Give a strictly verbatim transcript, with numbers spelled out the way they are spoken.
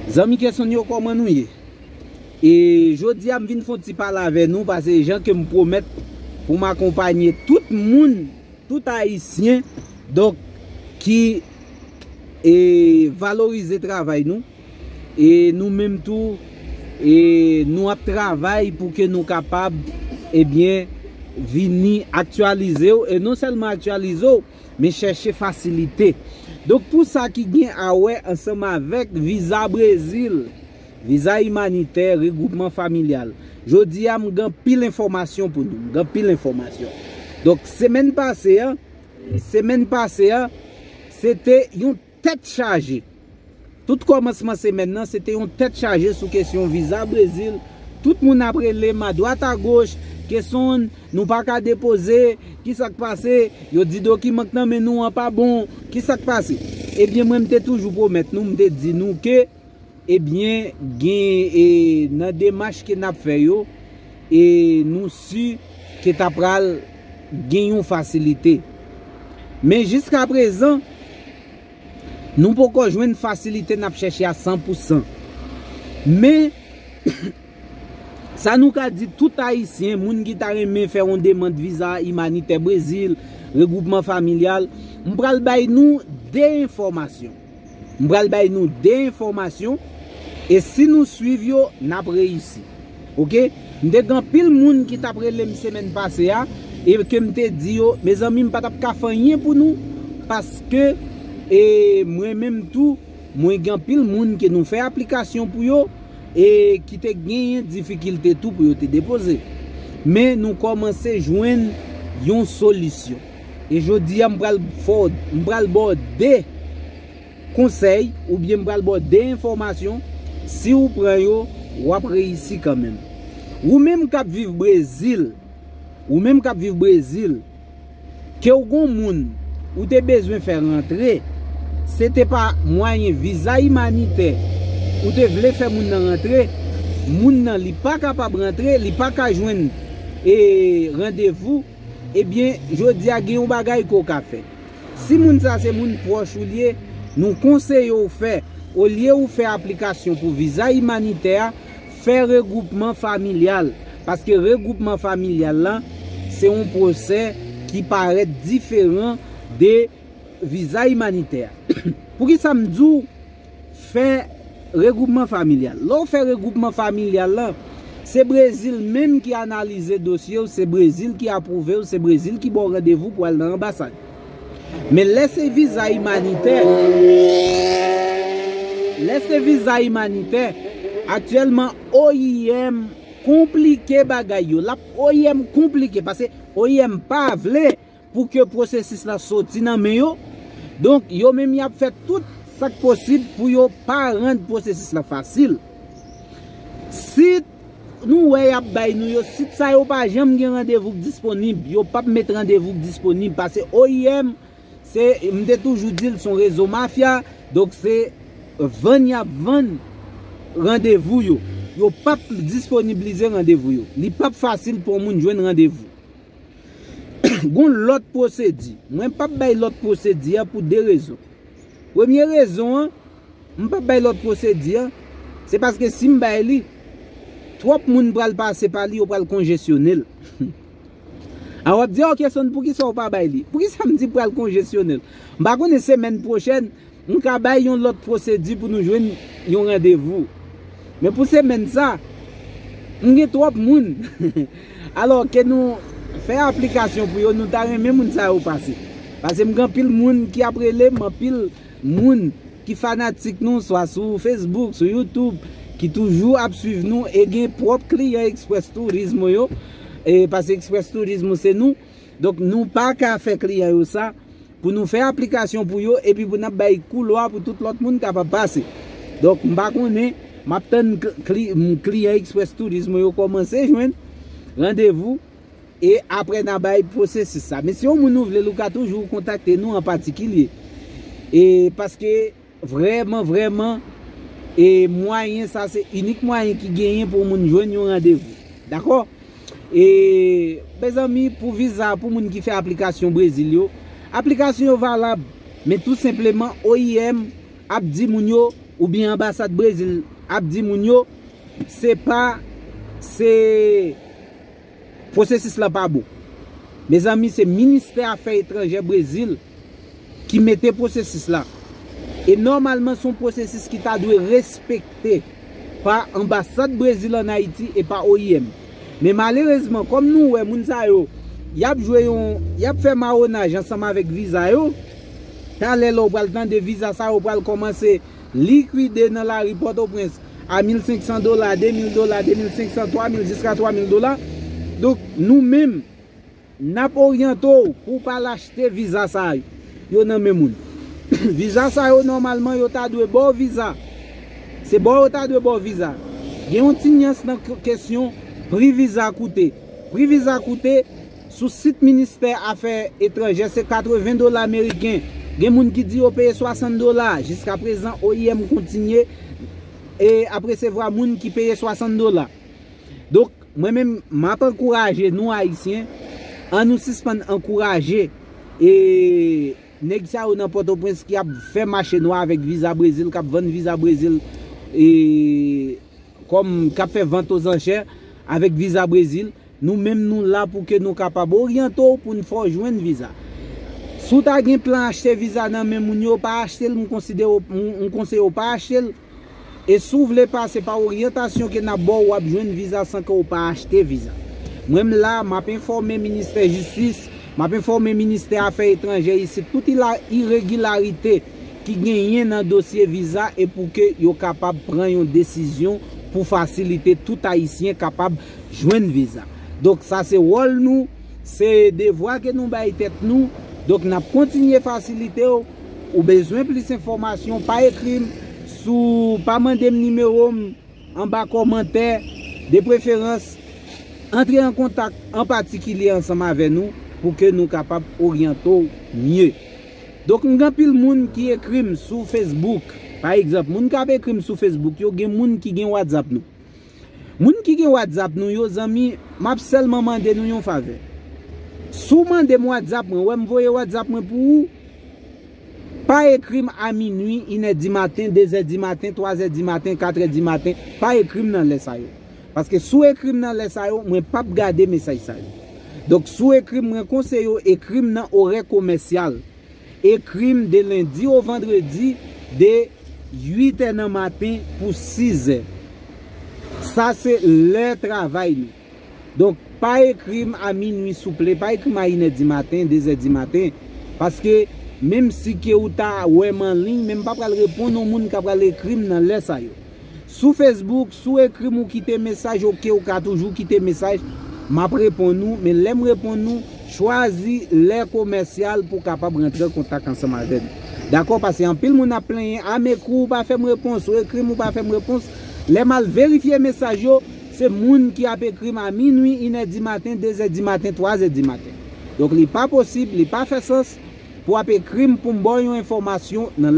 Zanmi Kesonn yo, kòman nou ye? E jodi a m vin fè yon ti pale avè nou, paske jan ke m pwomèt pou m akonpanye tout moun, tout Ayisyen, donk, ki e valorize travay nou. E nou menm tou, e nou ap travay pou ke nou kapab, ebyen, vini aktyalize w, e non sèlman aktyalize w, men chèche fasilite. Donk, pou sa ki gen a wè ansanm avèk viza Brezil, viza imanitè, regwoupman familyal, jodi a m gen anpil enfòmasyon pou nou. M gen anpil enfòmasyon. Donk, semèn pase a, semèn pase a, se te yon tèt chaje. Tout kòmansman semèn nan, se te yon tèt chaje sou kesyon viza Brezil. Tout moun ap rele m adwat agoch, Kesonn, nou pa ka depoze, ki sa k pase? Yo di dokiman k nan men nou an pa bon, ki sa k pase? Ebyen, mwen, m te toujou pwomèt nou, m te di nou ke, ebyen, gen, e, nan demach ke n ap fè yo, e nou si ke ta pral gen yon fasilite. Men jiskaprezan, nou poko jwenn fasilite n ap chèche a san pou san. Men, sa nou ka di tout Ayisyen, moun ki ta renmen fè yon demann viza imanitè Brezil, regwoupman familyal, m pral bay nou de enfòmasyon. M pral bay nou de enfòmasyon, e si nou swiv yo, n ap reyisi. Oke? M te gen anpil moun ki t ap rele m semèn pase a, e ke m te di yo, mezanmi, m pa t ap ka fè anyen pou nou, paske, e, mwen menm tou, mwen gen anpil moun ke nou fè aplikasyon pou yo, e ki te genyen difikilte tou pou yo te depoze. Men nou kòmanse jwenn yon solisyon. E jodi a, m pral fè w, m pral ba w de konsèy, oubyen m pral ba w de enfòmasyon, si w pran yo, w ap reyisi kanmenm. Ou menm k ap viv Brezil, ou menm k ap viv Brezil, ke w gon moun ou te bezwen fè rantre, se te pa mwayen viza imanitè ou te vle fè moun nan rantre, moun nan li pa kapab rantre, li pa ka jwenn, e, randevou, ebyen, jodi a gen yon bagay ke w ka fè. Si moun sa se moun pwòch ou li ye, nou konseye w fè, olye ou fè aplikasyon pou viza imanitè a, fè regwoupman familyal. Paske regwoupman familyal la, se yon pwosè ki parèt diferan de viza imanitè a. Poukisa m di w fè regwoupman familyal? Lè w fè regwoupman familyal la, se Brezil menm ki analize dosye w, se Brezil ki apwouve w, se Brezil ki ba w randevou pou al nan anbasad. Men lè se viza imanitè, lè se viza imanitè, aktyèlman O I M konplike bagay yo. L ap O I M konplike, paske O I M pa vle pou ke pwosesis la soti nan men yo. Donk, yo menm y ap fè tout sa k posib pou yo pa rann pwosesis la fasil. Sit nou wè y ap bay nou yo, sit sa yo pa janm gen randevou k disponib. Yo p ap met randevou k disponib, paske O I M, se, m te toujou di l, se yon rezo mafya. Donk, se vann y ap vann randevou yo. Yo p ap disponiblize randevou yo. Li p ap fasil pou yon moun jwenn randevou. Gon lòt pwosedi. Mwen p ap bay lòt pwosedi a pou de rezon. Premye rezon an, m p ap bay lòt pwosedi a, se paske si m bay li, twòp moun pral pase pa li, yo pral konjesyone l. A, w ap di, "Ok, Sonn, poukisa w pa bay li?" Poukisa m di pral konjesyone l? M pa konnen semèn pwochèn, m ka bay yon lòt pwosedi pou nou jwenn yon randevou. Men pou semèn sa, m gen twòp moun. Alò ke nou fè aplikasyon pou yo, nou ta renmen moun sa yo pase. Paske m gen anpil moun ki ap rele m, anpil moun ki fanatik nou, swa sou Facebook, sou YouTube, ki toujou ap swiv nou e gen pwòp kliyan Express Tourism yo. E paske Express Tourism se nou. Donk, nou pa ka fè kliyan yo sa, pou nou fè aplikasyon pou yo, epi pou n ap bay koulwa pou tout lòt moun kapab pase. Donk, m pa konnen, m ap tann kli-, kli-, m, kliyan Express Tourism yo kòmanse jwenn randevou, e apre n a bay pwosesis sa. Men si yon moun ou vle l, ou ka toujou kontakte nou an patikilye. E paske vrèman, vrèman, e mwayen sa se inik mwayen ki genyen pou moun jwenn yon randevou. Dakò? E, mezanmi, pou viza, pou moun ki fè aplikasyon Brezil yo, aplikasyon yo valab, men tou senpleman O I M ap di moun yo, oubyen anbasad Brezil ap di moun yo, se pa, se pwosesis la pa bon. Mezanmi, se ministè afè etranjè Brezil ki mete pwosesis la. E nòmalman, se yon pwosesis ki ta dwe respekte pa anbasad Brezil ann Ayiti e pa O I M. Men malerezman, kòm nou wè moun sa yo, y ap jwe yon, y ap fè mawonaj ansanm avèk viza yo, talè lè w pral tande viza sa yo pral kòmanse likide nan lari Pòtoprens a mil senk san dola, de mil dola, de mil senk san, twa mil, jiska twa mil dola. Donk, nou menm, n ap oryante w pou w pa al achte viza sa yo nan men moun. Viza sa yo, nòmalman, yo ta dwe ba w viza. Se ba w yo ta dwe ba w viza. Gen yon ti nyans nan k-, kesyon pri viza koute. Pri viza koute, sou sit ministè afè etranjè, se katreven dola ameriken. Gen moun ki di yo peye swasant dola. Jiska prezan, O I M kontinye e ap resevwa moun ki peye swasant dola. Donk, mwen menm, m ap ankouraje nou, Ayisyen, ann nou sispann ankouraje, e, nèg sa yo nan Pòtoprens ki ap fè mache nwa avèk viza Brezil, k ap vann viza Brezil, e, kòm k ap fè vant ozanchè avèk viza Brezil. Nou menm, nou la pou ke nou kapab oryante w pou n fè w jwenn viza. Si w ta gen plan achte viza nan men moun yo, pa achte l, m konsidere w, m, m konseye w pa achte l. E si w vle pase pa oryantasyon ke n ap ba w, w ap jwenn viza san ke w pa achte viza. Mwen, m la, m ap enfòme ministè jistis, m ap enfòme ministè afè etranjè isit, tout ila-, iregilarite ki genyen nan dosye viza e pou ke yo kapab pran yon desizyon pou fasilite tout Ayisyen kapab jwenn viza. Donk, sa se wòl nou, se devwa ke nou bay tèt nou. Donk, n ap kontinye fasilite w. Ou bezwen plis enfòmasyon, pa ekri m. Si w pa mande m nimewo m anba kòmantè, de preferans, antre an kontak an patikilye ansanm avè nou pou ke nou kapab oryante w mye. Donk, m gen anpil moun ki ekri m sou Facebook. Pa egzanp, moun k ap ekri m sou Facebook yo, gen moun ki gen WhatsApp nou. Moun ki gen WhatsApp nou yo, zanmi, m ap sèlman mande nou yon favè. Si w mande m WhatsApp mwen, wè m voye WhatsApp mwen pou ou, pa ekri m a minwi, inè di maten, dezè di maten, twazè di maten, katrè di maten, pa ekri m nan lè sa yo. Paske si w ekri m nan lè sa yo, mwen p ap gade mesaj sa yo. Donk, si w ekri m, mwen konseye w ekri m nan orè komèsyal. Ekri m de lendi o vandredi, de uit è nan maten pou sis è. Sa se lè travay nou. Donk, pa ekri m a minwi, souple, pa ekri m a inè di maten, dezè di maten. Paske, menm si ke ou ta wè m anliy, men m pa pral reponn yon moun k ap pral ekri m nan lè sa yo. Sou Facebook, si w ekri m, ou kite mesaj, oke, ou ka toujou kite mesaj. M ap reponn ou, men lè m reponn ou, chwazi lè komèsyal pou w kapab rantre an kontak ansanm avè m. Dakò, paske anpil moun ap plenyen, a m ekri w, ou pa fè m repons, ou ekri m, ou pa fè m repons. Lè m al verifye mesaj yo, se moun ki ap ekri m a minwi, inè di maten, dezè di maten, twazè di maten. Donk, li pa posib, li pa fè sans pou w ap ekri m pou m ba w yon enfòmasyon nan